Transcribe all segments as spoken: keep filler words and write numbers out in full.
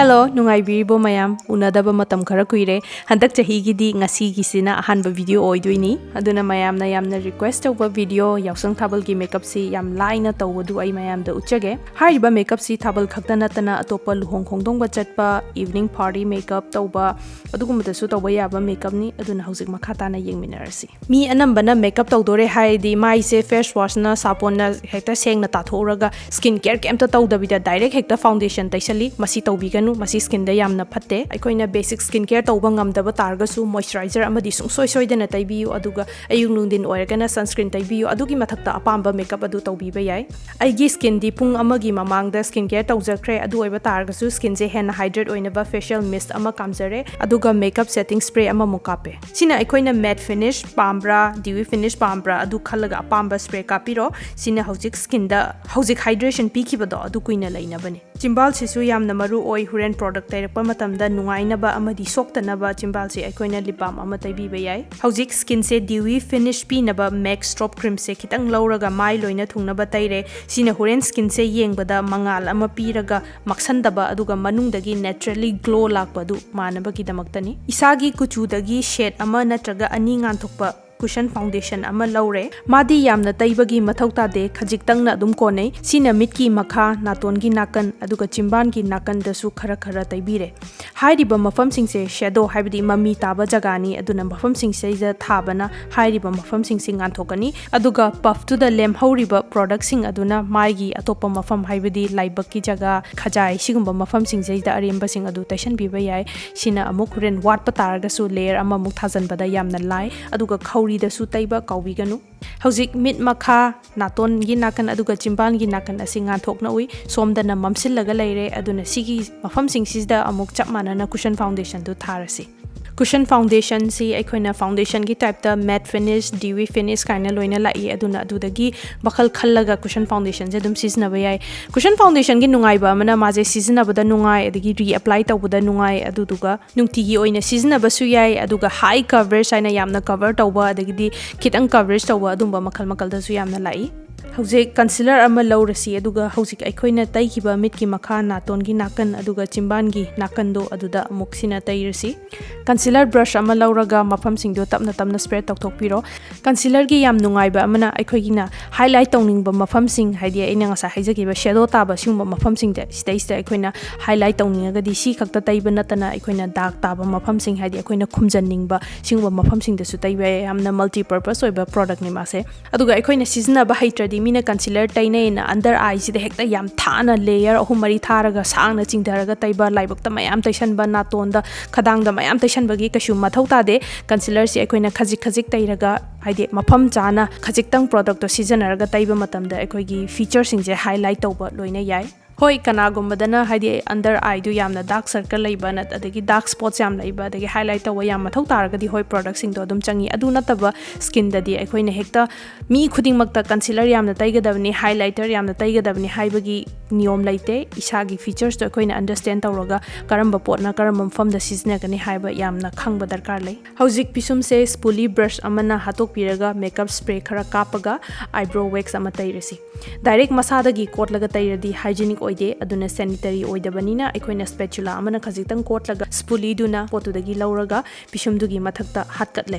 Hello, ꯅꯨꯡꯉꯥꯏꯕꯤꯔꯤꯕꯣ ꯃꯌꯥꯝ? ꯎꯅꯗꯕ ꯃꯇꯝ ꯈꯔ ꯀꯨꯏꯔꯦ꯫ ꯍꯟꯗꯛ ꯆꯍꯤꯒꯤꯗꯤ ꯉꯁꯤꯒꯤꯁꯤꯅ ꯑꯍꯥꯟꯕ ꯚꯤꯗꯤꯑꯣ ꯑꯣꯏꯗꯣꯏꯅꯤ꯫ ꯑꯗꯨꯅ ꯃꯌꯥꯝꯅ ꯌꯥꯝꯅ ꯔꯤꯀ꯭ꯋꯦꯁ ꯇꯧꯕ ꯚꯤꯗꯤꯑꯣ ꯌꯥꯎꯁꯪ ꯊꯥꯕꯜꯒꯤ ꯃꯦꯀꯞꯁꯤ ꯌꯥꯝ ꯂꯥꯏꯅ ꯇꯧꯕꯗꯨ ꯑꯩ ꯃꯌꯥꯝꯗ ꯎꯠꯆꯒꯦ꯫ ꯍꯥꯏꯔꯤꯕ ꯃꯦꯀꯞꯁꯤ ꯊꯥꯕꯜ ꯈꯛꯇ ꯅꯠꯇꯅ ꯑꯇꯣꯞꯄ ꯂꯨꯍꯣꯡ ꯈꯣꯡꯗꯣꯡꯕ ꯆꯠꯄ, ꯏꯚꯤꯅꯤꯡ ꯄꯥꯔꯇꯤ ꯃꯦꯀꯞ ꯇꯧꯕ, ꯑꯗꯨꯒꯨꯝꯕꯗꯁꯨ ꯇꯧꯕ ꯌꯥꯕ ꯃꯦꯀꯞꯅꯤ꯫ ꯑꯗꯨꯅ ꯍꯧꯖꯤꯛ ꯃꯈꯥ ꯇꯥꯅ ꯌꯦꯡꯃꯤꯟꯅꯔꯁꯤ꯫ ꯃꯤ ꯑꯅꯝꯕꯅ ꯃꯦꯀꯞ ꯇꯧꯗꯣꯔꯦ ꯍꯥꯏꯔꯗꯤ ꯃꯥꯏꯁꯦ ꯐꯦꯁ ꯋꯥꯁꯅ, ꯁꯥꯄꯣꯟꯅ ꯍꯦꯛꯇ ꯁꯦꯡꯅ ꯇꯥꯊꯣꯛꯎꯔꯒ ꯁ꯭ꯀꯤꯟ ꯀꯦꯌꯔ ꯀꯩꯝꯇ ꯇꯧꯗꯕꯤꯗ ꯗꯥꯏꯔꯦꯛ ꯍꯦꯛꯇ ꯐꯥꯎꯟꯗꯦꯁꯟ ꯇꯩꯁꯜꯂꯤ꯫ ꯃꯁꯤ ꯇꯧꯕꯤꯒꯅꯨ, ꯃꯁꯤ ꯁ꯭ꯀꯤꯟꯗ ꯌꯥꯝꯅ ꯐꯠꯇꯦ꯫ ꯑꯩꯈꯣꯏꯅ ꯕꯦꯁꯤꯛ ꯁ꯭ꯀꯤꯟ ꯀꯦꯌꯔ ꯇꯧꯕ ꯉꯝꯗꯕ ꯇꯥꯔꯒꯁꯨ ꯃꯣꯏꯆꯔꯥꯏꯖꯔ ꯑꯃꯗꯤ ꯁꯨꯡꯁꯣꯏ ꯁꯣꯏꯗꯅ ꯇꯩꯕꯤꯌꯨ, ꯑꯗꯨꯒ ꯑꯌꯨꯛ ꯅꯨꯡꯊꯤꯟ ꯑꯣꯏꯔꯒꯅ ꯁꯟꯁꯀ꯭ꯔꯤꯟ ꯇꯩꯕꯤꯌꯨ꯫ ꯑꯗꯨꯒꯤ ꯃꯊꯛꯇ ꯑꯄꯥꯝꯕ ꯃꯦꯀꯞ ꯑꯗꯨ ꯇꯧꯕꯤꯕ ꯌꯥꯏ꯫ ꯑꯩꯒꯤ ꯁ꯭ꯀꯤꯟꯗꯤ ꯄꯨꯡ ꯑꯃꯒꯤ ꯃꯃꯥꯡꯗ ꯁ꯭ꯀꯤꯟ ꯀꯦꯌꯔ ꯇꯧꯖꯈ꯭ꯔꯦ꯫ ꯑꯗꯨ ꯑꯣꯏꯕ ꯇꯥꯔꯒꯁꯨ ꯁ꯭ꯀꯤꯟꯁꯦ ꯍꯦꯟꯅ ꯍꯥꯏꯗ꯭ꯔꯦꯠ ꯑꯣꯏꯅꯕ ꯐꯦꯁꯤꯌꯦꯜ ꯃꯤꯁ ꯑꯃ ꯀꯥꯝꯖꯔꯦ, ꯑꯗꯨꯒ ꯃꯦꯀꯞ ꯁꯦꯇꯤꯡ ꯁ꯭ꯄ꯭ꯔꯦ ꯑꯃꯃꯨꯛ ꯀꯥꯞꯄꯦ꯫ ꯁꯤꯅ ꯑꯩꯈꯣꯏꯅ ꯃꯦꯠ ꯐꯤꯅꯤꯁ ꯄꯥꯝꯕ꯭ꯔꯥ, ꯗ꯭ꯌꯨꯋꯤ ꯐꯤꯅꯤꯁ ꯄꯥꯝꯕ꯭ꯔꯥ, ꯑꯗꯨ ꯈꯜꯂꯒ ꯑꯄꯥꯝꯕ ꯁ꯭ꯄ꯭ꯔꯦ ꯀꯥꯞꯄꯤꯔꯣ꯫ ꯁꯤꯅ ꯍꯧꯖꯤꯛ ꯁ꯭ꯀꯤꯟꯗ ꯍꯧꯖꯤꯛ ꯍꯥꯏꯗ꯭ꯔꯦꯁꯟ ꯄꯤꯈꯤꯕꯗꯣ ꯑꯗꯨ ꯀꯨꯏꯅ ꯂꯩꯅꯕꯅꯤ꯫ ꯆꯤꯝꯕꯥꯜꯁꯤꯁꯨ ꯌꯥꯝꯅ ꯃꯔꯨ ꯑꯣꯏ꯫ ꯍꯣꯔꯦꯟ ꯄ꯭ꯔꯣꯗꯛ ꯇꯩꯔꯛꯄ ꯃꯇꯝꯗ ꯅꯨꯡꯉꯥꯏꯅꯕ ꯑꯃꯗꯤ ꯁꯣꯛꯇꯅꯕ ꯆꯤꯝꯕꯥꯜꯁꯦ ꯑꯩꯈꯣꯏꯅ ꯂꯤꯞ ꯕꯥꯝ ꯑꯃ ꯇꯩꯕꯤꯕ ꯌꯥꯏ꯫ ꯍꯧꯖꯤꯛ ꯁ꯭ꯀꯤꯟꯁꯦ ꯗ꯭ꯌꯨꯋꯤ ꯐꯤꯅꯤꯁ ꯄꯤꯅꯕ ꯃꯦꯛ ꯁ꯭ꯇ꯭ꯔꯣꯞ ꯀ꯭ꯔꯤꯝꯁꯦ ꯈꯤꯇꯪ ꯂꯧꯔꯒ ꯃꯥꯏ ꯂꯣꯏꯅ ꯊꯨꯡꯅꯕ ꯇꯩꯔꯦ꯫ ꯁꯤꯅ ꯍꯣꯔꯦꯟ ꯁ꯭ꯀꯤꯟꯁꯦ ꯌꯦꯡꯕꯗ ꯃꯉꯥꯜ ꯑꯃ ꯄꯤꯔꯒ ꯃꯛꯁꯟꯗꯕ, ꯑꯗꯨꯒ ꯃꯅꯨꯡꯗꯒꯤ ꯅꯦꯆꯔꯦꯜꯂꯤ ꯒ꯭ꯂꯣ ꯂꯥꯛꯄ ꯑꯗꯨ ꯃꯥꯟꯅꯕꯒꯤꯗꯃꯛꯇꯅꯤ꯫ ꯏꯁꯥꯒꯤ ꯀꯨꯆꯨꯗꯒꯤ ꯁꯦꯠ ꯑꯃ ꯅꯠꯇ꯭ꯔꯒ ꯑꯅꯤ ꯉꯥꯟꯊꯣꯛꯄ ꯀꯨꯁꯟ ꯐꯥꯎꯟꯗꯦꯁꯟ ꯑꯃ ꯂꯧꯔꯦ꯫ ꯃꯥꯗꯤ ꯌꯥꯝꯅ ꯇꯩꯕꯒꯤ ꯃꯊꯧ ꯇꯥꯗꯦ, ꯈꯖꯤꯛꯇꯪꯅ ꯑꯗꯨꯝ ꯀꯣꯟꯅꯩ꯫ ꯁꯤꯅ ꯃꯤꯠꯀꯤ ꯃꯈꯥ, ꯅꯥꯇꯣꯟꯒꯤ ꯅꯥꯀꯟ, ꯑꯗꯨꯒ ꯆꯤꯝꯕꯥꯟꯒꯤ ꯅꯥꯀꯟꯗꯁꯨ ꯈꯔ ꯈꯔ ꯇꯩꯕꯤꯔꯦ꯫ ꯍꯥꯏꯔꯤꯕ ꯃꯐꯝꯁꯤꯡꯁꯦ ꯁꯦꯗꯣ, ꯍꯥꯏꯕꯗꯤ ꯃꯃꯤ ꯇꯥꯕ ꯖꯒꯥꯅꯤ, ꯑꯗꯨꯅ ꯃꯐꯝꯁꯤꯡꯁꯤꯗ ꯊꯥꯕꯅ ꯍꯥꯏꯔꯤꯕ ꯃꯐꯝꯁꯤꯡꯁꯤ ꯉꯥꯟꯊꯣꯛꯀꯅꯤ꯫ ꯑꯗꯨꯒ ꯄꯐꯇꯨꯗ ꯂꯦꯝꯍꯧꯔꯤꯕ ꯄ꯭ꯔꯣꯗꯛꯁꯤꯡ ꯑꯗꯨꯅ ꯃꯥꯏꯒꯤ ꯑꯇꯣꯞꯄ ꯃꯐꯝ, ꯍꯥꯏꯕꯗꯤ ꯂꯥꯏꯕꯛꯀꯤ ꯖꯒꯥ, ꯈꯖꯥꯏ, ꯁꯤꯒꯨꯝꯕ ꯃꯐꯝꯁꯤꯡꯁꯤꯗ ꯑꯔꯦꯝꯕꯁꯤꯡ ꯑꯗꯨ ꯇꯩꯁꯟꯕꯤꯕ ꯌꯥꯏ꯫ ꯁꯤꯅ ꯑꯃꯨꯛ ꯍꯣꯔꯦꯟ ꯋꯥꯠꯄ ꯇꯥꯔꯒꯁꯨ ꯂꯦꯌꯔ ꯑꯃꯃꯨꯛ ꯊꯥꯖꯟꯕꯗ ꯌꯥꯝꯅ ꯂꯥꯏ꯫ ꯑꯗꯨꯒ ꯈꯧꯔꯤꯗꯁꯨ ꯇꯩꯕ ꯀꯥꯎꯕꯤꯒꯅꯨ꯫ ꯍꯧꯖꯤꯛ ꯃꯤꯠ ꯃꯈꯥ, ꯅꯥꯇꯣꯟꯒꯤ ꯅꯥꯀꯟ ꯑꯗꯨꯒ ꯆꯤꯝꯕꯥꯟꯒꯤ ꯅꯥꯀꯟ ꯑꯁꯤ ꯉꯥꯟꯊꯣꯛꯅ ꯎꯏ꯫ ꯁꯣꯝꯗꯅ ꯃꯝꯁꯤꯜꯂꯒ ꯂꯩꯔꯦ꯫ ꯑꯗꯨꯅ ꯁꯤꯒꯤ ꯃꯐꯝꯁꯤꯡꯁꯤꯗ ꯑꯃꯨꯛ ꯆꯞ ꯃꯥꯟꯅꯅ cushion foundationꯗꯨ ꯊꯥꯔꯁꯤ꯫ Cushion foundationꯁꯤ ꯑꯩꯈꯣꯏꯅ foundationꯒꯤ typeꯇ matte finish, dewy finish ꯀꯥꯏꯅ ꯂꯣꯏꯅ ꯂꯥꯛꯏ꯫ ꯑꯗꯨꯅ ꯑꯗꯨꯗꯒꯤ ꯃꯈꯜ ꯈꯜꯂꯒ cushion foundationꯁꯦ ꯑꯗꯨꯝ ꯁꯤꯖꯤꯟꯅꯕ ꯌꯥꯏ꯫ Cushion foundationꯒꯤ ꯅꯨꯡꯉꯥꯏꯕ ꯑꯃꯅ ꯃꯥꯁꯦ ꯁꯤꯖꯤꯟꯅꯕꯗ ꯅꯨꯡꯉꯥꯏ, ꯑꯗꯒꯤ reapply ꯇꯧꯕꯗ ꯅꯨꯡꯉꯥꯏ, ꯑꯗꯨꯗꯨꯒ ꯅꯨꯡꯇꯤꯒꯤ ꯑꯣꯏꯅ ꯁꯤꯖꯤꯟꯅꯕꯁꯨ ꯌꯥꯏ꯫ ꯑꯗꯨꯒ high coverage ꯍꯥꯏꯅ ꯌꯥꯝꯅ cover ꯇꯧꯕ, ꯑꯗꯒꯤꯗꯤ ꯈꯤꯇꯪ coverage ꯇꯧꯕ, ꯑꯗꯨꯝꯕ ꯃꯈꯜ ꯃꯈꯜꯗꯁꯨ ꯌꯥꯝꯅ ꯂꯥꯛꯏ꯫ ꯍꯧꯖꯤꯛ concealer ꯑꯃ ꯂꯧꯔꯁꯤ, ꯑꯗꯨꯒ ꯍꯧꯖꯤꯛ ꯑꯩꯈꯣꯏꯅ ꯇꯩꯈꯤꯕ ꯃꯤꯠꯀꯤ ꯃꯈꯥ, ꯅꯥꯇꯣꯟꯒꯤ ꯅꯥꯀꯟ, ꯑꯗꯨꯒ ꯆꯤꯝꯕꯥꯟꯒꯤ ꯅꯥꯀꯟꯗꯣ ꯑꯗꯨꯗ ꯑꯃꯨꯛ ꯁꯤꯅ ꯇꯩꯔꯁꯤ꯫ Concealer brush ꯑꯃ ꯂꯧꯔꯒ ꯃꯐꯝꯁꯤꯡꯗꯣ ꯇꯞꯅ ꯇꯞꯅ spread ꯇꯧꯊꯣꯛꯄꯤꯔꯣ꯫ Concealerꯒꯤ ꯌꯥꯝ ꯅꯨꯡꯉꯥꯏꯕ ꯑꯃꯅ ꯑꯩꯈꯣꯏꯒꯤꯅ highlight ꯇꯧꯅꯤꯡꯕ ꯃꯐꯝꯁꯤꯡ, ꯍꯥꯏꯗꯤ ꯑꯩꯅ ꯉꯁꯥꯏ ꯍꯥꯏꯖꯈꯤꯕ shadow ꯇꯥꯕ ꯁꯤꯒꯨꯝꯕ ꯃꯐꯝꯁꯤꯡꯗ, ꯁꯤꯗꯩꯁꯤꯗ ꯑꯩꯈꯣꯏꯅ highlight ꯇꯧꯅꯤꯡꯉꯒꯗꯤ ꯁꯤ ꯈꯛꯇ ꯇꯩꯕ ꯅꯠꯇꯅ ꯑꯩꯈꯣꯏꯅ dark ꯇꯥꯕ ꯃꯐꯝꯁꯤꯡ, ꯍꯥꯏꯗꯤ ꯑꯩꯈꯣꯏꯅ ꯈꯨꯝꯖꯟꯅꯤꯡꯕ ꯁꯤꯒꯨꯝꯕ ꯃꯐꯝꯁꯤꯡꯗꯁꯨ ꯇꯩꯕ ꯌꯥꯏ꯫ ꯌꯥꯝꯅ multi purpose ꯑꯣꯏꯕ productꯅꯤ ꯃꯥꯁꯦ꯫ ꯑꯗꯨꯒ ꯑꯩꯈꯣꯏꯅ ꯁꯤꯖꯤꯟꯅꯕ ꯍꯩꯇ꯭ꯔꯗꯤ ꯃꯤꯅ concealer ꯇꯩꯅꯩꯅ under eyeꯁꯤꯗ ꯍꯦꯛꯇ ꯌꯥꯝ ꯊꯥꯅ layer ꯑꯍꯨꯝ ꯃꯔꯤ ꯊꯥꯔꯒ ꯁꯥꯡꯅ ꯆꯤꯡꯊꯔꯒ ꯇꯩꯕ, ꯂꯥꯏꯕꯛꯇ ꯃꯌꯥꯝ ꯇꯩꯁꯟꯕ, ꯅꯥꯇꯣꯟꯗ, ꯈꯗꯥꯡꯗ ꯃꯌꯥꯝ ꯇꯩꯁꯟꯕꯒꯤ ꯀꯩꯁꯨ ꯃꯊꯧ ꯇꯥꯗꯦ꯫ Concealerꯁꯤ ꯑꯩꯈꯣꯏꯅ ꯈꯖꯤꯛ ꯈꯖꯤꯛ ꯇꯩꯔꯒ, ꯍꯥꯏꯗꯤ ꯃꯐꯝ ꯆꯥꯅ ꯈꯖꯤꯛꯇꯪ productꯇꯣ ꯁꯤꯖꯤꯟꯅꯔꯒ ꯇꯩꯕ ꯃꯇꯝꯗ ꯑꯩꯈꯣꯏꯒꯤ featureꯁꯤꯡꯁꯦ highlight ꯇꯧꯕ ꯂꯣꯏꯅ ꯌꯥꯏ꯫ ꯍꯣꯏ, ꯀꯅꯥꯒꯨꯝꯕꯗꯅ ꯍꯥꯏꯗꯤ under eyeꯗꯨ ꯌꯥꯝꯅ dark circle ꯂꯩꯕ ꯅꯠ-, ꯑꯗꯒꯤ dark spots ꯌꯥꯝ ꯂꯩꯕ, ꯑꯗꯒꯤ highlight ꯇꯧꯕ ꯌꯥꯝ ꯃꯊꯧ ꯇꯥꯔꯒꯗꯤ ꯍꯣꯏ productꯁꯤꯡꯗꯣ ꯑꯗꯨꯝ ꯆꯪꯉꯤ꯫ ꯑꯗꯨ ꯅꯠꯇꯕ skinꯗꯗꯤ ꯑꯩꯈꯣꯏꯅ ꯍꯦꯛꯇ ꯃꯤ ꯈꯨꯗꯤꯡꯃꯛꯇ concealer ꯌꯥꯝꯅ ꯇꯩꯒꯗꯕꯅꯤ, highlighter ꯌꯥꯝꯅ ꯇꯩꯒꯗꯕꯅꯤ ꯍꯥꯏꯕꯒꯤ ꯅꯤꯌꯣꯝ ꯂꯩꯇꯦ꯫ ꯏꯁꯥꯒꯤ featuresꯇꯣ ꯑꯩꯈꯣꯏꯅ understand ꯇꯧꯔꯒ ꯀꯔꯝꯕ ꯄꯣꯠꯅ ꯀꯔꯝꯕ ꯃꯐꯝꯗ ꯁꯤꯖꯤꯟꯅꯒꯅꯤ ꯍꯥꯏꯕ ꯌꯥꯝꯅ ꯈꯪꯕ ꯗꯔꯀꯥꯔ ꯂꯩ꯫ ꯍꯧꯖꯤꯛ ꯄꯤꯁꯨꯝꯁꯦ spoolie brush ꯑꯃꯅ ꯍꯥꯠꯇꯣꯛꯄꯤꯔꯒ makeup spray ꯈꯔ ꯀꯥꯞꯄꯒ eyebrow wax ꯑꯃ ꯇꯩꯔꯁꯤ꯫ Direct ꯃꯁꯥꯗꯒꯤ ꯀꯣꯠꯂꯒ ꯇꯩꯔꯗꯤ hygienic ꯑꯣꯏꯗꯦ, ꯑꯗꯨꯅ sanitary ꯑꯣꯏꯗꯕꯅꯤꯅ ꯑꯩꯈꯣꯏꯅ spatula ꯑꯃꯅ ꯈꯖꯤꯛꯇꯪ ꯀꯣꯠꯂꯒ spoolieꯗꯨꯅ ꯄꯣꯠꯇꯨꯗꯒꯤ ꯂꯧꯔꯒ ꯄꯤꯁꯨꯝꯗꯨꯒꯤ ꯃꯊꯛꯇ ꯍꯥꯠꯀꯠꯂꯦ꯫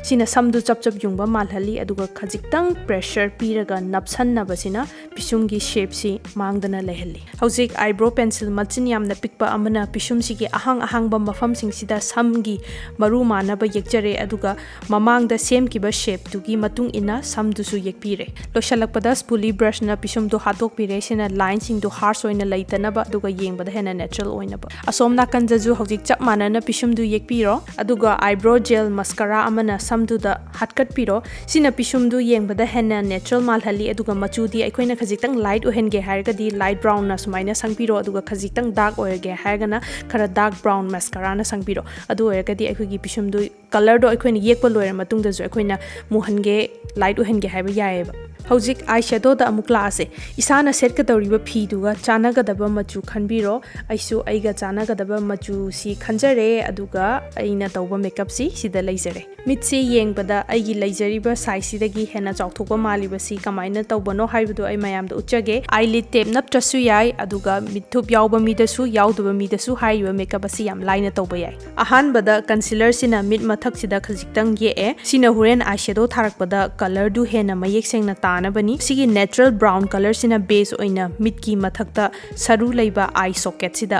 ꯁꯤꯅ ꯁꯝꯗꯨ ꯆꯞ ꯆꯞ ꯌꯨꯡꯕ ꯃꯥꯜꯍꯜꯂꯤ, ꯑꯗꯨꯒ ꯈꯖꯤꯛꯇꯪ pressure ꯄꯤꯔꯒ ꯅꯞꯁꯟꯅꯕꯁꯤꯅ ꯄꯤꯁꯨꯝꯒꯤ shapeꯁꯤ ꯃꯥꯡꯗꯅ ꯂꯩꯍꯜꯂꯤ꯫ ꯍꯧꯖꯤꯛ eyebrow pencil ꯃꯆꯤꯟ ꯌꯥꯝꯅ ꯄꯤꯛꯄ ꯑꯃꯅ ꯄꯤꯁꯨꯝꯁꯤꯒꯤ ꯑꯍꯥꯡ ꯑꯍꯥꯡꯕ ꯃꯐꯝꯁꯤꯡꯁꯤꯗ ꯁꯝꯒꯤ ꯃꯔꯨ ꯃꯥꯟꯅꯕ ꯌꯦꯛꯆꯔꯦ, ꯑꯗꯨꯒ ꯃꯃꯥꯡꯗ ꯁꯦꯝꯈꯤꯕ shapeꯇꯨꯒꯤ ꯃꯇꯨꯡ ꯏꯟꯅ ꯁꯝꯗꯨꯁꯨ ꯌꯦꯛꯄꯤꯔꯦ꯫ ꯂꯣꯏꯁꯤꯜꯂꯛꯄꯗ spoolie brushꯅ ꯄꯤꯁꯨꯝꯗꯨ ꯍꯥꯠꯇꯣꯛꯄꯤꯔꯦ꯫ ꯁꯤꯅ lineꯁꯤꯡꯗꯨ harsh ꯑꯣꯏꯅ ꯂꯩꯇꯅꯕ, ꯑꯗꯨꯒ ꯌꯦꯡꯕꯗ ꯍꯦꯟꯅ natural ꯑꯣꯏꯅꯕ꯫ ꯑꯁꯣꯝ ꯅꯥꯀꯟꯗꯁꯨ ꯍꯧꯖꯤꯛ ꯆꯞ ꯃꯥꯟꯅꯅ ꯄꯤꯁꯨꯝꯗꯨ ꯌꯦꯛꯄꯤꯔꯣ, ꯑꯗꯨꯒ eyebrow gel mascara ꯑꯃꯅ ꯁꯝꯗꯨꯗ ꯍꯥꯠꯀꯠꯄꯤꯔꯣ꯫ ꯁꯤꯅ ꯄꯤꯁꯨꯝꯗꯨ ꯌꯦꯡꯕꯗ ꯍꯦꯟꯅ natural ꯃꯥꯜꯍꯜꯂꯤ, ꯑꯗꯨꯒ ꯃꯆꯨꯗꯤ ꯑꯩꯈꯣꯏꯅ ꯈꯖꯤꯛꯇꯪ light ꯑꯣꯏꯍꯟꯒꯦ ꯍꯥꯏꯔꯒꯗꯤ light brownꯅ ꯁꯨꯃꯥꯏꯅ ꯁꯪꯕꯤꯔꯣ, ꯑꯗꯨꯒ ꯈꯖꯤꯛꯇꯪ dark ꯑꯣꯏꯔꯒꯦ ꯍꯥꯏꯔꯒꯅ ꯈꯔ dark brown mascaraꯅ ꯁꯪꯕꯤꯔꯣ꯫ ꯑꯗꯨ ꯑꯣꯏꯔꯒꯗꯤ ꯑꯩꯈꯣꯏꯒꯤ ꯄꯤꯁꯨꯝꯗꯨ colourꯗꯣ ꯑꯩꯈꯣꯏꯅ ꯌꯦꯛꯄ ꯂꯣꯏꯔ ꯃꯇꯨꯡꯗꯁꯨ ꯑꯩꯈꯣꯏꯅ ꯃꯨꯍꯟꯒꯦ, light ꯑꯣꯏꯍꯟꯒꯦ ꯍꯥꯏꯕ ꯌꯥꯏꯑꯕ꯫ ꯍꯧꯖꯤꯛ eyeshadowꯗ ꯑꯃꯨꯛ ꯂꯥꯛꯑꯁꯦ꯫ ꯏꯁꯥꯅ ꯁꯦꯠꯀꯗꯧꯔꯤꯕ ꯐꯤꯗꯨꯒ ꯆꯥꯟꯅꯒꯗꯕ ꯃꯆꯨ ꯈꯟꯕꯤꯔꯣ꯫ ꯑꯩꯁꯨ ꯑꯩꯒ ꯆꯥꯟꯅꯒꯗꯕ ꯃꯆꯨꯁꯤ ꯈꯟꯖꯔꯦ, ꯑꯗꯨꯒ ꯑꯩꯅ ꯇꯧꯕ makeupꯁꯤ ꯁꯤꯗ ꯂꯩꯖꯔꯦ꯫ ꯃꯤꯠꯁꯤ ꯌꯦꯡꯕꯗ ꯑꯩꯒꯤ ꯂꯩꯖꯔꯤꯕ sizeꯁꯤꯗꯒꯤ ꯍꯦꯟꯅ ꯆꯥꯎꯊꯣꯛꯄ ꯃꯥꯜꯂꯤꯕꯁꯤ ꯀꯃꯥꯏꯅ ꯇꯧꯕꯅꯣ ꯍꯥꯏꯕꯗꯨ ꯑꯩ ꯃꯌꯥꯝꯗ ꯎꯠꯆꯒꯦ꯫ Eyelid tape ꯅꯞꯇ꯭ꯔꯁꯨ ꯌꯥꯏ, ꯑꯗꯨꯒ ꯃꯤꯠꯊꯨꯞ ꯌꯥꯎꯕ ꯃꯤꯗꯁꯨ ꯌꯥꯎꯗꯕ ꯃꯤꯗꯁꯨ ꯍꯥꯏꯔꯤꯕ makeup ꯑꯁꯤ ꯌꯥꯝ ꯂꯥꯏꯅ ꯇꯧꯕ ꯌꯥꯏ꯫ ꯑꯍꯥꯟꯕꯗ concealerꯁꯤꯅ ꯃꯤꯠ ꯃꯊꯛꯁꯤꯗ ꯈꯖꯤꯛꯇꯪ ꯌꯦꯛꯑꯦ꯫ ꯁꯤꯅ ꯍꯣꯔꯦꯟ eyeshadow ꯊꯥꯔꯛꯄꯗ colourꯗꯨ ꯍꯦꯟꯅ ꯃꯌꯦꯛ ꯁꯦꯡꯅ ꯇꯥꯅꯕꯅꯤ꯫ ꯁꯤꯒꯤ natural brown colourꯁꯤꯅ base ꯑꯣꯏꯅ ꯃꯤꯠꯀꯤ ꯃꯊꯛꯇ ꯁꯔꯨ ꯂꯩꯕ eye socketꯁꯤꯗ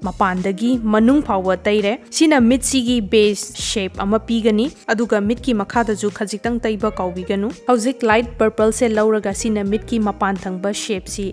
ꯃꯄꯥꯟꯗꯒꯤ ꯃꯅꯨꯡ ꯐꯥꯎꯕ ꯇꯩꯔꯦ꯫ ꯁꯤꯅ ꯃꯤꯠꯁꯤꯒꯤ base shape ꯑꯃ ꯄꯤꯒꯅꯤ, ꯑꯗꯨꯒ ꯃꯤꯠꯀꯤ ꯃꯈꯥꯗꯁꯨ ꯈꯖꯤꯛꯇꯪ ꯇꯩꯕ ꯀꯥꯎꯕꯤꯒꯅꯨ꯫ ꯍꯧꯖꯤꯛ light purpleꯁꯦ ꯂꯧꯔꯒ ꯁꯤꯅ ꯃꯤꯠꯀꯤ ꯃꯄꯥꯟ ꯊꯪꯕ shapeꯁꯤ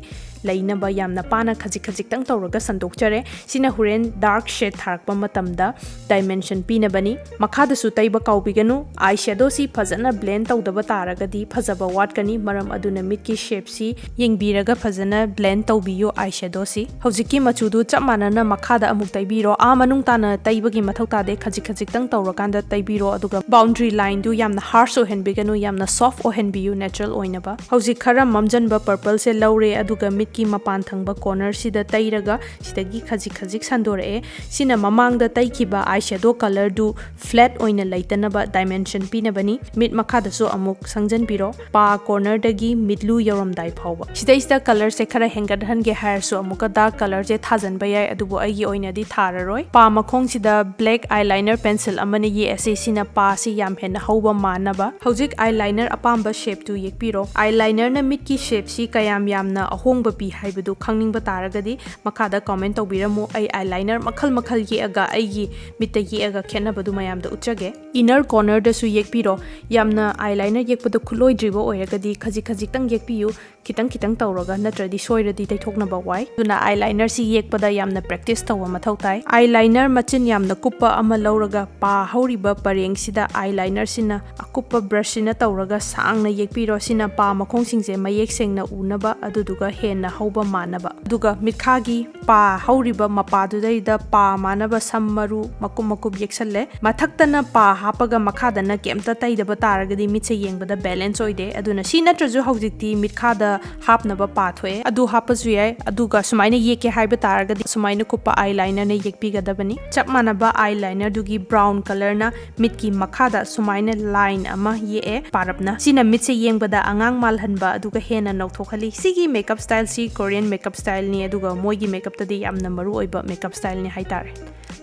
ꯂꯩꯅꯕ ꯌꯥꯝꯅ ꯄꯥꯅ ꯈꯖꯤꯛ ꯈꯖꯤꯛꯇꯪ ꯇꯧꯔꯒ ꯁꯟꯗꯣꯛꯆꯔꯦ꯫ ꯁꯤꯅ ꯍꯣꯔꯦꯟ dark shade ꯊꯥꯔꯛꯄ ꯃꯇꯝꯗ dimension ꯄꯤꯅꯕꯅꯤ꯫ ꯃꯈꯥꯗꯁꯨ ꯇꯩꯕ ꯀꯥꯎꯕꯤꯒꯅꯨ꯫ Eyeshadowꯁꯤ ꯐꯖꯅ blend ꯇꯧꯗꯕ ꯇꯥꯔꯒꯗꯤ ꯐꯖꯕ ꯋꯥꯠꯀꯅꯤ, ꯃꯔꯝ ꯑꯗꯨꯅ ꯃꯤꯠꯀꯤ shapeꯁꯤ ꯌꯦꯡꯕꯤꯔꯒ ꯐꯖꯅ blend ꯇꯧꯕꯤꯌꯨ eyeshadowꯁꯤ꯫ ꯍꯧꯖꯤꯛꯀꯤ ꯃꯆꯨꯗꯨ ꯆꯞ ꯃꯥꯟꯅꯅ ꯃꯈꯥꯗ ꯑꯃꯨꯛ ꯇꯩꯕꯤꯔꯣ꯫ ꯑꯥ ꯃꯅꯨꯡ ꯇꯥꯅ ꯇꯩꯕꯒꯤ ꯃꯊꯧ ꯇꯥꯗꯦ, ꯈꯖꯤꯛ ꯈꯖꯤꯛꯇꯪ ꯇꯧꯔꯀꯥꯟꯗ ꯇꯩꯕꯤꯔꯣ, ꯑꯗꯨꯒ boundary lineꯗꯨ ꯌꯥꯝꯅ harsh ꯑꯣꯏꯍꯟꯕꯤꯒꯅꯨ, ꯌꯥꯝꯅ soft ꯑꯣꯏꯍꯟꯕꯤꯌꯨ natural ꯑꯣꯏꯅꯕ꯫ ꯍꯧꯖꯤꯛ ꯈꯔ ꯃꯝꯖꯟꯕ purpleꯁꯦ ꯂꯧꯔꯦ, ꯑꯗꯨꯒ ꯃꯤꯠꯀꯤ ꯃꯄꯥꯟ ꯊꯪꯕ cornerꯁꯤꯗ ꯇꯩꯔꯒ ꯁꯤꯗꯒꯤ ꯈꯖꯤꯛ ꯈꯖꯤꯛ ꯁꯟꯗꯣꯔꯛꯑꯦ꯫ ꯁꯤꯅ ꯃꯃꯥꯡꯗ ꯇꯩꯈꯤꯕ eyeshadow colourꯗꯨ flat ꯑꯣꯏꯅ ꯂꯩꯇꯅꯕ dimension ꯄꯤꯅꯕꯅꯤ꯫ ꯃꯤꯠ ꯃꯈꯥꯗꯁꯨ ꯑꯃꯨꯛ ꯁꯪꯖꯟꯕꯤꯔꯣ, ꯄꯥ cornerꯗꯒꯤ ꯃꯤꯠꯂꯨ ꯌꯧꯔꯝꯗꯥꯏ ꯐꯥꯎꯕ꯫ ꯁꯤꯗꯩꯁꯤꯗ colourꯁꯦ ꯈꯔ ꯍꯦꯟꯒꯠꯍꯟꯒꯦ ꯍꯥꯏꯔꯁꯨ ꯑꯃꯨꯛꯀ dark colourꯁꯦ ꯊꯥꯖꯟꯕ ꯌꯥꯏ, ꯑꯗꯨꯕꯨ ꯑꯩꯒꯤ ꯑꯣꯏꯅꯗꯤ ꯊꯥꯔꯔꯣꯏ꯫ ꯄꯥ ꯃꯈꯣꯡꯁꯤꯗ black eyeliner pencil ꯑꯃꯅ ꯌꯦꯛꯑꯁꯤ, ꯁꯤꯅ ꯄꯥꯁꯤ ꯌꯥꯝ ꯍꯦꯟꯅ ꯍꯧꯕ ꯃꯥꯟꯅꯕ꯫ ꯍꯧꯖꯤꯛ eyeliner ꯑꯄꯥꯝꯕ shapeꯇꯨ ꯌꯦꯛꯄꯤꯔꯣ꯫ Eyelinerꯅ ꯃꯤꯠꯀꯤ shapeꯁꯤ ꯀꯌꯥꯝ ꯌꯥꯝꯅ ꯑꯍꯣꯡꯕ ꯄꯤ ꯍꯥꯏꯕꯗꯨ ꯈꯪꯅꯤꯡꯕ ꯇꯥꯔꯒꯗꯤ ꯃꯈꯥꯗ comment ꯇꯧꯕꯤꯔꯝꯃꯨ꯫ ꯑꯩ eyeliner ꯃꯈꯜ ꯃꯈꯜ ꯌꯦꯛꯑꯒ ꯑꯩꯒꯤ ꯃꯤꯠꯇ ꯌꯦꯛꯑꯒ ꯈꯦꯠꯅꯕꯗꯨ ꯃꯌꯥꯝꯗ ꯎꯠꯆꯒꯦ꯫ Inner cornerꯗꯁꯨ ꯌꯦꯛꯄꯤꯔꯣ꯫ ꯌꯥꯝꯅ eyeliner ꯌꯦꯛꯄꯗ ꯈꯨꯠꯂꯣꯏꯗ꯭ꯔꯤꯕ ꯑꯣꯏꯔꯒꯗꯤ ꯈꯖꯤꯛ ꯈꯖꯤꯛꯇꯪ ꯌꯦꯛꯄꯤꯌꯨ꯫ ꯈꯤꯇꯪ ꯈꯤꯇꯪ ꯇꯧꯔꯒ, ꯅꯠꯇ꯭ꯔꯗꯤ ꯁꯣꯏꯔꯗꯤ ꯇꯩꯊꯣꯛꯅꯕ ꯋꯥꯏ꯫ ꯑꯗꯨꯅ eyelinerꯁꯤ ꯌꯦꯛꯄꯗ ꯌꯥꯝꯅ practice ꯇꯧꯕ ꯃꯊꯧ ꯇꯥꯏ꯫ Eyeliner ꯃꯆꯤꯟ ꯌꯥꯝꯅ ꯀꯨꯞꯄ ꯑꯃ ꯂꯧꯔꯒ ꯄꯥ ꯍꯧꯔꯤꯕ ꯄꯔꯦꯡꯁꯤꯗ eyelinerꯁꯤꯅ ꯑꯀꯨꯞꯄ brushꯁꯤꯅ ꯇꯧꯔꯒ ꯁꯥꯡꯅ ꯌꯦꯛꯄꯤꯔꯣ꯫ ꯁꯤꯅ ꯄꯥ ꯃꯈꯣꯡꯁꯤꯡꯁꯦ ꯃꯌꯦꯛ ꯁꯦꯡꯅ ꯎꯅꯕ, ꯑꯗꯨꯗꯨꯒ ꯍꯦꯟꯅ ꯍꯧꯕ ꯃꯥꯟꯅꯕ꯫ ꯑꯗꯨꯒ ꯃꯤꯠꯈꯥꯒꯤ ꯄꯥ ꯍꯧꯔꯤꯕ ꯃꯄꯥꯗꯨꯗꯩꯗ ꯄꯥ ꯃꯥꯟꯅꯕ ꯁꯝ ꯃꯔꯨ ꯃꯀꯨꯞ ꯃꯀꯨꯞ ꯌꯦꯛꯁꯜꯂꯦ꯫ ꯃꯊꯛꯇꯅ ꯄꯥ ꯍꯥꯞꯄꯒ ꯃꯈꯥꯗꯅ ꯀꯩꯝꯇ ꯇꯩꯗꯕ ꯇꯥꯔꯒꯗꯤ ꯃꯤꯠꯁꯦ ꯌꯦꯡꯕꯗ balance ꯑꯣꯏꯗꯦ꯫ ꯑꯗꯨꯅ ꯁꯤ ꯅꯠꯇ꯭ꯔꯁꯨ ꯍꯧꯖꯤꯛꯇꯤ ꯃꯤꯠꯈꯥꯗ ꯍꯥꯞꯅꯕ ꯄꯥ ꯊꯣꯛꯑꯦ, ꯑꯗꯨ ꯍꯥꯞꯄꯁꯨ ꯌꯥꯏ꯫ ꯑꯗꯨꯒ ꯁꯨꯃꯥꯏꯅ ꯌꯦꯛꯀꯦ ꯍꯥꯏꯕ ꯇꯥꯔꯒꯗꯤ ꯁꯨꯃꯥꯏꯅ ꯀꯨꯞꯄ eyelinerꯅ ꯌꯦꯛꯄꯤꯒꯗꯕꯅꯤ꯫ ꯆꯞ ꯃꯥꯟꯅꯕ eyelinerꯗꯨꯒꯤ brown colourꯅ ꯃꯤꯠꯀꯤ ꯃꯈꯥꯗ ꯁꯨꯃꯥꯏꯅ line ꯑꯃ ꯌꯦꯛꯑꯦ ꯄꯥꯔꯞꯅ꯫ ꯁꯤꯅ ꯃꯤꯠꯁꯦ ꯌꯦꯡꯕꯗ ꯑꯉꯥꯡ ꯃꯥꯜꯍꯟꯕ ꯑꯗꯨꯒ ꯍꯦꯟꯅ ꯅꯧꯊꯣꯛꯍꯜꯂꯤ꯫ ꯁꯤꯒꯤ makeup styleꯁꯤ Korean makeup styleꯅꯤ, ꯑꯗꯨꯒ ꯃꯣꯏꯒꯤ makeupꯇꯗꯤ ꯌꯥꯝꯅ ꯃꯔꯨ ꯑꯣꯏꯕ makeup styleꯅꯤ ꯍꯥꯏꯇꯥꯔꯦ꯫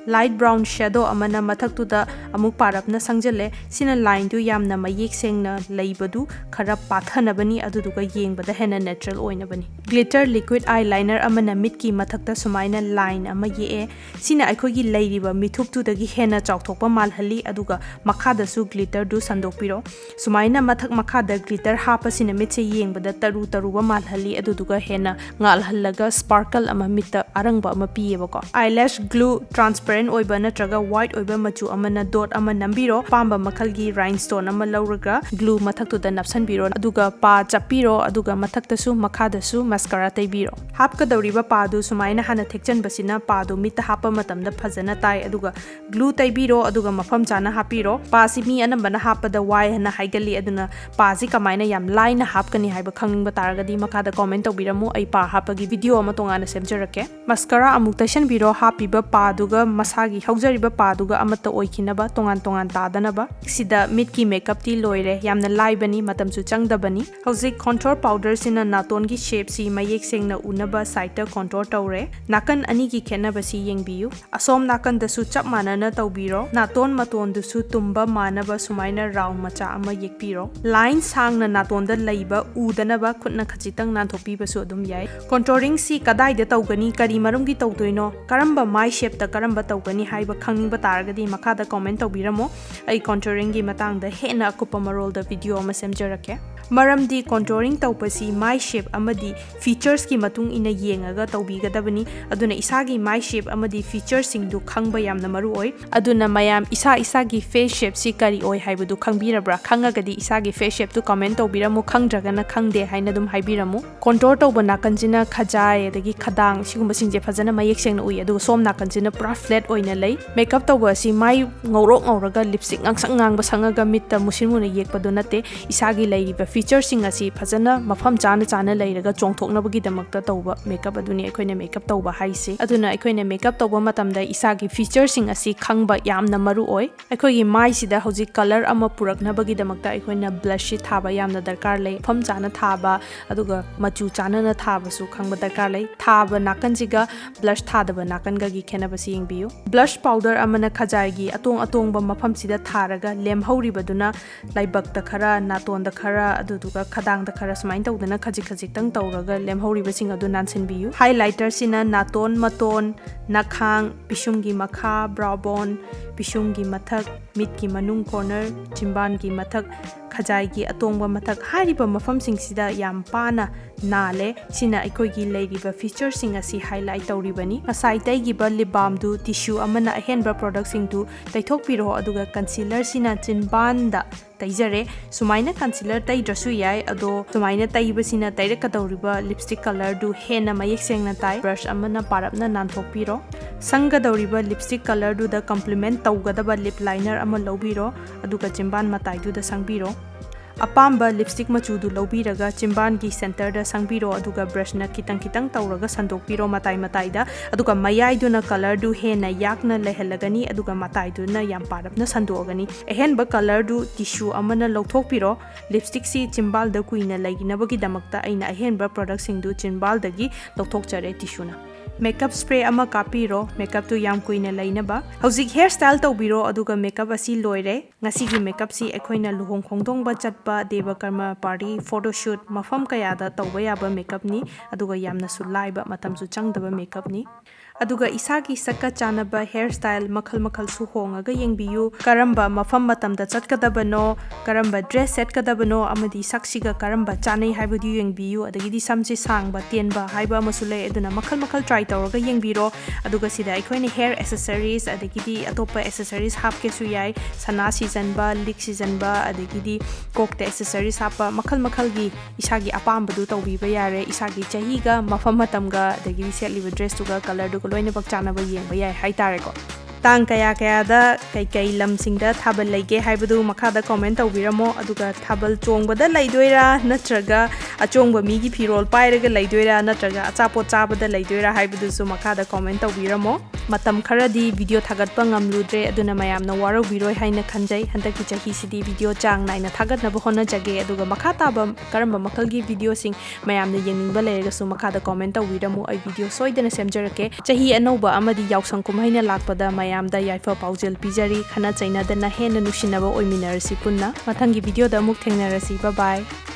Light brown shadow ꯑꯃꯅ ꯃꯊꯛꯇꯨꯗ ꯑꯃꯨꯛ ꯄꯥꯔꯞꯅ ꯁꯪꯖꯜꯂꯦ꯫ ꯁꯤꯅ lineꯗꯨ ꯌꯥꯝꯅ ꯃꯌꯦꯛ ꯁꯦꯡꯅ ꯂꯩꯕꯗꯨ ꯈꯔ ꯄꯥꯊꯅꯕꯅꯤ, ꯑꯗꯨꯗꯨꯒ ꯌꯦꯡꯕꯗ ꯍꯦꯟꯅ natural ꯑꯣꯏꯅꯕꯅꯤ꯫ Glitter liquid eyeliner ꯑꯃꯅ ꯃꯤꯠꯀꯤ ꯃꯊꯛꯇ ꯁꯨꯃꯥꯏꯅ line ꯑꯃ ꯌꯦꯛꯑꯦ꯫ ꯁꯤꯅ ꯑꯩꯈꯣꯏꯒꯤ ꯂꯩꯔꯤꯕ ꯃꯤꯊꯨꯞꯇꯨꯗꯒꯤ ꯍꯦꯟꯅ ꯆꯥꯎꯊꯣꯛꯄ ꯃꯥꯜꯍꯜꯂꯤ, ꯑꯗꯨꯒ ꯃꯈꯥꯗꯁꯨ glitterꯗꯨ ꯁꯟꯗꯣꯛꯄꯤꯔꯣ꯫ ꯁꯨꯃꯥꯏꯅ ꯃꯊꯛ ꯃꯈꯥꯗ glitter ꯍꯥꯞꯄꯁꯤꯅ ꯃꯤꯠꯁꯦ ꯌꯦꯡꯕꯗ ꯇꯔꯨ ꯇꯔꯨꯕ ꯃꯥꯜꯍꯜꯂꯤ, ꯑꯗꯨꯗꯨꯒ ꯍꯦꯟꯅ ꯉꯥꯜꯍꯜꯂꯒ sparkle ꯑꯃ, ꯃꯤꯠꯇ ꯑꯔꯪꯕ ꯑꯃ ꯄꯤꯌꯦꯕꯀꯣ꯫ Eyelash glue transparent ꯑꯣꯏꯕ ꯅꯠꯇ꯭ꯔꯒ white ꯑꯣꯏꯕ ꯃꯆꯨ ꯑꯃꯅ dot ꯑꯃ ꯅꯝꯕꯤꯔꯣ꯫ ꯑꯄꯥꯝꯕ ꯃꯈꯜꯒꯤ rhinestone ꯑꯃ ꯂꯧꯔꯒ glue ꯃꯊꯛꯇꯨꯗ ꯅꯞꯁꯟꯕꯤꯔꯣ, ꯑꯗꯨꯒ ꯄꯥ ꯆꯞꯄꯤꯔꯣ, ꯑꯗꯨꯒ ꯃꯊꯛꯇꯁꯨ ꯃꯈꯥꯗꯁꯨ mascara ꯇꯩꯕꯤꯔꯣ꯫ ꯍꯥꯞꯀꯗꯧꯔꯤꯕ ꯄꯥꯗꯨ ꯁꯨꯃꯥꯏꯅ ꯍꯥꯟꯅ ꯊꯦꯛꯆꯟꯕꯁꯤꯅ ꯄꯥꯗꯨ ꯃꯤꯠꯇ ꯍꯥꯞꯄ ꯃꯇꯝꯗ ꯐꯖꯅ ꯇꯥꯏ, ꯑꯗꯨꯒ glue ꯇꯩꯕꯤꯔꯣ, ꯑꯗꯨꯒ ꯃꯐꯝ ꯆꯥꯅ ꯍꯥꯞꯄꯤꯔꯣ꯫ ꯄꯥꯁꯤ ꯃꯤ ꯑꯅꯝꯕꯅ ꯍꯥꯞꯄꯗ ꯋꯥꯏ ꯍꯥꯏꯅ ꯍꯥꯏꯒꯜꯂꯤ, ꯑꯗꯨꯅ ꯄꯥꯁꯤ ꯀꯃꯥꯏꯅ ꯌꯥꯝ ꯂꯥꯏꯅ ꯍꯥꯞꯀꯅꯤ ꯍꯥꯏꯕ ꯈꯪꯅꯤꯡꯕ ꯇꯥꯔꯒꯗꯤ ꯃꯈꯥꯗ comment ꯇꯧꯕꯤꯔꯝꯃꯨ, ꯑꯩ ꯄꯥ ꯍꯥꯞꯄꯒꯤ video ꯑꯃ ꯇꯣꯉꯥꯟꯅ ꯁꯦꯝꯖꯔꯛꯀꯦ꯫ Mascara ꯑꯃꯨꯛ ꯇꯩꯁꯟꯕꯤꯔꯣ, ꯍꯥꯞꯄꯤꯕ ꯄꯥꯗꯨꯒ ꯃꯁꯥꯒꯤ ꯍꯧꯖꯔꯤꯕ ꯄꯥꯗꯨꯒ ꯑꯃꯠꯇ ꯑꯣꯏꯈꯤꯅꯕ, ꯇꯣꯉꯥꯟ ꯇꯣꯉꯥꯟ ꯇꯥꯗꯅꯕ꯫ ꯁꯤꯗ ꯃꯤꯠꯀꯤ makeupꯇꯤ ꯂꯣꯏꯔꯦ, ꯌꯥꯝꯅ ꯂꯥꯏꯕꯅꯤ, ꯃꯇꯝꯁꯨ ꯆꯪꯗꯕꯅꯤ꯫ ꯍꯧꯖꯤꯛ contour powderꯁꯤꯅ ꯅꯥꯇꯣꯟꯒꯤ shapeꯁꯤ ꯃꯌꯦꯛ ꯁꯦꯡꯅ ꯎꯅꯕ sideꯇ contour ꯇꯧꯔꯦ꯫ ꯅꯥꯀꯟ ꯑꯅꯤꯒꯤ ꯈꯦꯠꯅꯕꯁꯤ ꯌꯦꯡꯕꯤꯌꯨ꯫ ꯑꯁꯣꯝ ꯅꯥꯀꯟꯗꯁꯨ ꯆꯞ ꯃꯥꯟꯅꯅ ꯇꯧꯕꯤꯔꯣ꯫ ꯅꯥꯇꯣꯟ ꯃꯇꯣꯟꯗꯨꯁꯨ ꯇꯨꯝꯕ ꯃꯥꯟꯅꯕ ꯁꯨꯃꯥꯏꯅ round ꯃꯆꯥ ꯑꯃ ꯌꯦꯛꯄꯤꯔꯣ꯫ Line ꯁꯥꯡꯅ ꯅꯥꯇꯣꯟꯗ ꯂꯩꯕ ꯎꯗꯅꯕ ꯈꯨꯠꯅ ꯈꯖꯤꯛꯇꯪ ꯅꯥꯟꯊꯣꯛꯄꯤꯕꯁꯨ ꯑꯗꯨꯝ ꯌꯥꯏ꯫ Contouringꯁꯤ ꯀꯗꯥꯏꯗ ꯇꯧꯒꯅꯤ, ꯀꯔꯤ ꯃꯔꯝꯒꯤ ꯇꯧꯗꯣꯏꯅꯣ, ꯀꯔꯝꯕ ꯃꯥꯏ shapeꯇ ꯀꯔꯝꯕ ꯇꯧꯒꯅꯤ ꯍꯥꯏꯕ ꯈꯪꯅꯤꯡꯕ ꯇꯥꯔꯒꯗꯤ ꯃꯈꯥꯗ comment ꯇꯧꯕꯤꯔꯝꯃꯣ, ꯑꯩ contouringꯒꯤ ꯃꯇꯥꯡꯗ ꯍꯦꯟꯅ ꯑꯀꯨꯞꯄ ꯃꯔꯣꯜꯗ video ꯑꯃ ꯁꯦꯝꯖꯔꯛꯀꯦ꯫ ꯃꯔꯝꯗꯤ contouring ꯇꯧꯕꯁꯤ ꯃꯥꯏ shape ꯑꯃꯗꯤ featuresꯀꯤ ꯃꯇꯨꯡ ꯏꯟꯅ ꯌꯦꯡꯉꯒ ꯇꯧꯕꯤꯒꯗꯕꯅꯤ꯫ ꯑꯗꯨꯅ ꯏꯁꯥꯒꯤ ꯃꯥꯏ shape ꯑꯃꯗꯤ featuresꯁꯤꯡꯗꯨ ꯈꯪꯕ ꯌꯥꯝꯅ ꯃꯔꯨ ꯑꯣꯏ꯫ ꯑꯗꯨꯅ ꯃꯌꯥꯝ ꯏꯁꯥ ꯏꯁꯥꯒꯤ face shapeꯁꯤ ꯀꯔꯤ ꯑꯣꯏ ꯍꯥꯏꯕꯗꯨ ꯈꯪꯕꯤꯔꯕ꯭ꯔꯥ? ꯈꯪꯉꯒꯗꯤ ꯏꯁꯥꯒꯤ face shapeꯇꯨ comment ꯇꯧꯕꯤꯔꯝꯃꯨ, ꯈꯪꯗ꯭ꯔꯒꯅ ꯈꯪꯗꯦ ꯍꯥꯏꯅ ꯑꯗꯨꯝ ꯍꯥꯏꯕꯤꯔꯝꯃꯨ꯫ Contour ꯇꯧꯕ ꯅꯥꯀꯟꯁꯤꯅ ꯈꯖꯥꯏ, ꯑꯗꯒꯤ ꯈꯗꯥꯡ, ꯁꯤꯒꯨꯝꯕꯁꯤꯡꯁꯦ ꯐꯖꯅ ꯃꯌꯦꯛ ꯁꯦꯡꯅ ꯎꯏ꯫ ꯑꯗꯨꯒ ꯁꯣꯝ ꯅꯥꯀꯟꯁꯤꯅ ꯄꯨꯔꯥ flat ꯑꯣꯏꯅ ꯂꯩ꯫ Makeup ꯇꯧꯕ ꯑꯁꯤ ꯃꯥꯏ ꯉꯧꯔꯣꯛ ꯉꯧꯔꯒ lipstick ꯉꯥꯡꯁꯪ ꯉꯥꯡꯕ ꯁꯪꯉꯒ ꯃꯤꯠꯇ ꯃꯨꯁꯤꯟ ꯃꯨꯅ ꯌꯦꯛꯄꯗꯨ ꯅꯠꯇꯦ꯫ ꯏꯁꯥꯒꯤ ꯂꯩꯔꯤꯕ featureꯁꯤꯡ ꯑꯁꯤ ꯐꯖꯅ ꯃꯐꯝ ꯆꯥꯅ ꯆꯥꯅ ꯂꯩꯔꯒ ꯆꯣꯡꯊꯣꯛꯅꯕꯒꯤꯗꯃꯛꯇ ꯇꯧꯕ makeup ꯑꯗꯨꯅꯤ ꯑꯩꯈꯣꯏꯅ makeup ꯇꯧꯕ ꯍꯥꯏꯁꯦ꯫ ꯑꯗꯨꯅ ꯑꯩꯈꯣꯏꯅ makeup ꯇꯧꯕ ꯃꯇꯝꯗ ꯏꯁꯥꯒꯤ featureꯁꯤꯡ ꯑꯁꯤ ꯈꯪꯕ ꯌꯥꯝꯅ ꯃꯔꯨ ꯑꯣꯏ꯫ ꯑꯩꯈꯣꯏꯒꯤ ꯃꯥꯏꯁꯤꯗ ꯍꯧꯖꯤꯛ colour ꯑꯃ ꯄꯨꯔꯛꯅꯕꯒꯤꯗꯃꯛꯇ ꯑꯩꯈꯣꯏꯅ blushꯁꯤ ꯊꯥꯕ ꯌꯥꯝꯅ ꯗꯔꯀꯥꯔ ꯂꯩ꯫ ꯃꯐꯝ ꯆꯥꯅ ꯊꯥꯕ, ꯑꯗꯨꯒ ꯃꯆꯨ ꯆꯥꯟꯅꯅ ꯊꯥꯕꯁꯨ ꯈꯪꯕ ꯗꯔꯀꯥꯔ ꯂꯩ꯫ ꯊꯥꯕ ꯅꯥꯀꯟꯁꯤꯒ blush ꯊꯥꯗꯕ ꯅꯥꯀꯟꯒꯒꯤ ꯈꯦꯠꯅꯕꯁꯤ ꯌꯦꯡꯕꯤꯌꯨ꯫ Blush powder ꯑꯃꯅ ꯈꯖꯥꯏꯒꯤ ꯑꯇꯣꯡ ꯑꯇꯣꯡꯕ ꯃꯐꯝꯁꯤꯗ ꯊꯥꯔꯒ ꯂꯦꯝꯍꯧꯔꯤꯕꯗꯨꯅ ꯂꯥꯏꯕꯛꯇ ꯈꯔ, ꯅꯥꯇꯣꯟꯗ ꯈꯔ, ꯑꯗꯨꯗꯨꯒ ꯈꯗꯥꯡꯗ ꯈꯔ, ꯁꯨꯃꯥꯏꯅ ꯇꯧꯗꯅ ꯈꯖꯤꯛ ꯈꯖꯤꯛꯇꯪ ꯇꯧꯔꯒ ꯂꯦꯝꯍꯧꯔꯤꯕꯁꯤꯡ ꯑꯗꯨ ꯅꯥꯟꯁꯤꯟꯕꯤꯌꯨ꯫ Highlighterꯁꯤꯅ ꯅꯥꯇꯣꯟ ꯃꯇꯣꯟ, ꯅꯈꯥꯡ, ꯄꯤꯁꯨꯝꯒꯤ ꯃꯈꯥ, brow bone, ꯄꯤꯁꯨꯝꯒꯤ ꯃꯊꯛ, ꯃꯤꯠꯀꯤ ꯃꯅꯨꯡ corner, ꯆꯤꯝꯕꯥꯟꯒꯤ ꯃꯊꯛ, ꯈꯖꯥꯏꯒꯤ ꯑꯇꯣꯡꯕ ꯃꯊꯛ ꯍꯥꯏꯔꯤꯕ ꯃꯐꯝꯁꯤꯡꯁꯤꯗ ꯌꯥꯝ ꯄꯥꯅ ꯅꯥꯜꯂꯦ꯫ ꯁꯤꯅ ꯑꯩꯈꯣꯏꯒꯤ ꯂꯩꯔꯤꯕ featureꯁꯤꯡ ꯑꯁꯤ highlight ꯇꯧꯔꯤꯕꯅꯤ꯫ ꯉꯁꯥꯏ ꯇꯩꯈꯤꯕ lip balmꯗꯨ tissue ꯑꯃꯅ ꯑꯍꯦꯟꯕ productꯁꯤꯡꯗꯨ ꯇꯩꯊꯣꯛꯄꯤꯔꯣ, ꯑꯗꯨꯒ concealerꯁꯤꯅ ꯆꯤꯟꯕꯥꯟꯗ ꯇꯩꯖꯔꯦ꯫ ꯁꯨꯃꯥꯏꯅ concealer ꯇꯩꯗ꯭ꯔꯁꯨ ꯌꯥꯏ, ꯑꯗꯣ ꯁꯨꯃꯥꯏꯅ ꯇꯩꯕꯁꯤꯅ ꯇꯩꯔꯛꯀꯗꯧꯔꯤꯕ lipstick colourꯗꯨ ꯍꯦꯟꯅ ꯃꯌꯦꯛ ꯁꯦꯡꯅ ꯇꯥꯏ꯫ Brush ꯑꯃꯅ ꯄꯥꯔꯞꯅ ꯅꯥꯟꯊꯣꯛꯄꯤꯔꯣ꯫ ꯁꯪꯒꯗꯧꯔꯤꯕ lipstick colourꯗꯨꯗ complement ꯇꯧꯒꯗꯕ lip liner ꯑꯃ ꯂꯧꯕꯤꯔꯣ, ꯑꯗꯨꯒ ꯆꯤꯝꯕꯥꯟ ꯃꯇꯥꯏꯗꯨꯗ ꯁꯪꯕꯤꯔꯣ꯫ ꯑꯄꯥꯝꯕ lipstick ꯃꯆꯨꯗꯨ ꯂꯧꯕꯤꯔꯒ ꯆꯤꯝꯕꯥꯟꯒꯤ centreꯗ ꯁꯪꯕꯤꯔꯣ, ꯑꯗꯨꯒ brushꯅ ꯈꯤꯇꯪ ꯈꯤꯇꯪ ꯇꯧꯔꯒ ꯁꯟꯗꯣꯛꯄꯤꯔꯣ ꯃꯇꯥꯏ ꯃꯇꯥꯏꯗ, ꯑꯗꯨꯒ ꯃꯌꯥꯏꯗꯨꯅ colourꯗꯨ ꯍꯦꯟꯅ ꯌꯥꯛꯅ ꯂꯩꯍꯜꯂꯒꯅꯤ, ꯑꯗꯨꯒ ꯃꯇꯥꯏꯗꯨꯅ ꯌꯥꯝ ꯄꯥꯔꯞꯅ ꯁꯟꯗꯣꯛꯑꯒꯅꯤ꯫ ꯑꯍꯦꯟꯕ colourꯗꯨ tissue ꯑꯃꯅ ꯂꯧꯊꯣꯛꯄꯤꯔꯣ꯫ Lipstickꯁꯤ ꯆꯤꯝꯕꯥꯜꯗ ꯀꯨꯏꯅ ꯂꯩꯅꯕꯒꯤꯗꯃꯛꯇ ꯑꯩꯅ ꯑꯍꯦꯟꯕ productꯁꯤꯡꯗꯨ ꯆꯤꯝꯕꯥꯜꯗꯒꯤ ꯂꯧꯊꯣꯛꯆꯔꯦ tissueꯅ꯫ Makeup spray ꯑꯃ ꯀꯥꯞꯄꯤꯔꯣ, makeupꯇꯨ ꯌꯥꯝ ꯀꯨꯏꯅ ꯂꯩꯅꯕ꯫ ꯍꯧꯖꯤꯛ hair style ꯇꯧꯕꯤꯔꯣ, ꯑꯗꯨꯒ makeup ꯑꯁꯤ ꯂꯣꯏꯔꯦ꯫ ꯉꯁꯤꯒꯤ makeupꯁꯤ ꯑꯩꯈꯣꯏꯅ ꯂꯨꯍꯣꯡ ꯈꯣꯡꯗꯣꯡꯕ ꯆꯠꯄ, ꯗꯦꯕ ꯀꯔꯃ party, photoshoot, ꯃꯐꯝ ꯀꯌꯥꯗ ꯇꯧꯕ ꯌꯥꯕ makeupꯅꯤ, ꯑꯗꯨꯒ ꯌꯥꯝꯅꯁꯨ ꯂꯥꯏꯕ, ꯃꯇꯝꯁꯨ ꯆꯪꯗꯕ makeupꯅꯤ꯫ ꯑꯗꯨꯒ ꯏꯁꯥꯒꯤ ꯁꯛꯀ ꯆꯥꯟꯅꯕ hair style ꯃꯈꯜ ꯃꯈꯜꯁꯨ ꯍꯣꯡꯉꯒ ꯌꯦꯡꯕꯤꯌꯨ꯫ ꯀꯔꯝꯕ ꯃꯐꯝ ꯃꯇꯝꯗ ꯆꯠꯀꯗꯕꯅꯣ, ꯀꯔꯝꯕ dress ꯁꯦꯠꯀꯗꯕꯅꯣ ꯑꯃꯗꯤ ꯁꯛꯁꯤꯒ ꯀꯔꯝꯕ ꯆꯥꯟꯅꯩ ꯍꯥꯏꯕꯗꯨ ꯌꯦꯡꯕꯤꯌꯨ꯫ ꯑꯗꯒꯤꯗꯤ ꯁꯝꯁꯦ ꯁꯥꯡꯕ ꯇꯦꯟꯕ ꯍꯥꯏꯕ ꯑꯃꯁꯨ ꯂꯩ, ꯑꯗꯨꯅ ꯃꯈꯜ ꯃꯈꯜ try ꯇꯧꯔꯒ ꯌꯦꯡꯕꯤꯔꯣ꯫ ꯑꯗꯨꯒ ꯁꯤꯗ ꯑꯩꯈꯣꯏꯅ hair accessories ꯑꯗꯒꯤꯗꯤ ꯑꯇꯣꯞꯄ accessories ꯍꯥꯞꯀꯦꯁꯨ ꯌꯥꯏ꯫ ꯁꯅꯥ ꯁꯤꯖꯟꯕ, ꯂꯤꯛ ꯁꯤꯖꯟꯕ, ꯑꯗꯒꯤꯗꯤ ꯀꯣꯛꯇ accessories ꯍꯥꯞꯄ, ꯃꯈꯜ ꯃꯈꯜꯒꯤ ꯏꯁꯥꯒꯤ ꯑꯄꯥꯝꯕꯗꯨ ꯇꯧꯕꯤꯕ ꯌꯥꯔꯦ꯫ ꯏꯁꯥꯒꯤ ꯆꯍꯤꯒ ꯃꯐꯝ ꯃꯇꯝꯒ ꯑꯗꯒꯤꯗꯤ ꯁꯦꯠꯂꯤꯕ dressꯇꯨꯒ colourꯗꯨꯒ ꯂꯣꯏꯅꯃꯛ ꯆꯥꯟꯅꯕ ꯌꯦꯡꯕ ꯌꯥꯏ ꯍꯥꯏꯇꯥꯔꯦꯀꯣ꯫ ꯇꯥꯡ ꯀꯌꯥ ꯀꯌꯥꯗ ꯀꯩꯀꯩ ꯂꯝꯁꯤꯡꯗ ꯊꯥꯕꯜ ꯂꯩꯒꯦ ꯍꯥꯏꯕꯗꯨ ꯃꯈꯥꯗ comment ꯇꯧꯕꯤꯔꯝꯃꯣ꯫ ꯑꯗꯨꯒ ꯊꯥꯕꯜ ꯆꯣꯡꯕꯗ ꯂꯩꯗꯣꯏꯔꯥ ꯅꯠꯇ꯭ꯔꯒ ꯑꯆꯣꯡꯕ ꯃꯤꯒꯤ ꯐꯤꯔꯣꯜ ꯄꯥꯏꯔꯒ ꯂꯩꯗꯣꯏꯔꯥ ꯅꯠꯇ꯭ꯔꯒ ꯑꯆꯥꯄꯣꯠ ꯆꯥꯕꯗ ꯂꯩꯗꯣꯏꯔꯥ ꯍꯥꯏꯕꯗꯨꯁꯨ ꯃꯈꯥꯗ comment ꯇꯧꯕꯤꯔꯝꯃꯣ꯫ ꯃꯇꯝ ꯈꯔꯗꯤ video ꯊꯥꯒꯠꯄ ꯉꯝꯂꯨꯗ꯭ꯔꯦ, ꯑꯗꯨꯅ ꯃꯌꯥꯝꯅ ꯋꯥꯔꯧꯕꯤꯔꯣꯏ ꯍꯥꯏꯅ ꯈꯟꯖꯩ꯫ ꯍꯟꯗꯛꯀꯤ ꯆꯍꯤꯁꯤꯗꯤ video ꯆꯥꯡ ꯅꯥꯏꯅ ꯊꯥꯒꯠꯅꯕ ꯍꯣꯠꯅꯖꯒꯦ꯫ ꯑꯗꯨꯒ ꯃꯈꯥ ꯇꯥꯕ ꯀꯔꯝꯕ ꯃꯈꯜꯒꯤ videoꯁꯤꯡ ꯃꯌꯥꯝꯅ ꯌꯦꯡꯅꯤꯡꯕ ꯂꯩꯔꯒꯁꯨ ꯃꯈꯥꯗ comment ꯇꯧꯕꯤꯔꯝꯃꯨ, ꯑꯩ video ꯁꯣꯏꯗꯅ ꯁꯦꯝꯖꯔꯛꯀꯦ꯫ ꯆꯍꯤ ꯑꯅꯧꯕ ꯑꯃꯗꯤ ꯌꯥꯎꯁꯪ ꯀꯨꯝꯍꯩꯅ ꯂꯥꯛꯄꯗ ꯃꯌꯥꯝꯗ ꯌꯥꯏꯐ ꯄꯥꯎꯖꯦꯜ ꯄꯤꯖꯔꯤ꯫ ꯈꯠꯅ ꯆꯩꯅꯗꯅ ꯍꯦꯟꯅ ꯅꯨꯡꯁꯤꯅꯕ ꯑꯣꯏꯃꯤꯟꯅꯔꯁꯤ ꯄꯨꯟꯅ꯫ ꯃꯊꯪꯒꯤ videoꯗ ꯑꯃꯨꯛ ꯊꯦꯡꯅꯔꯁꯤ꯫ Bye bye꯫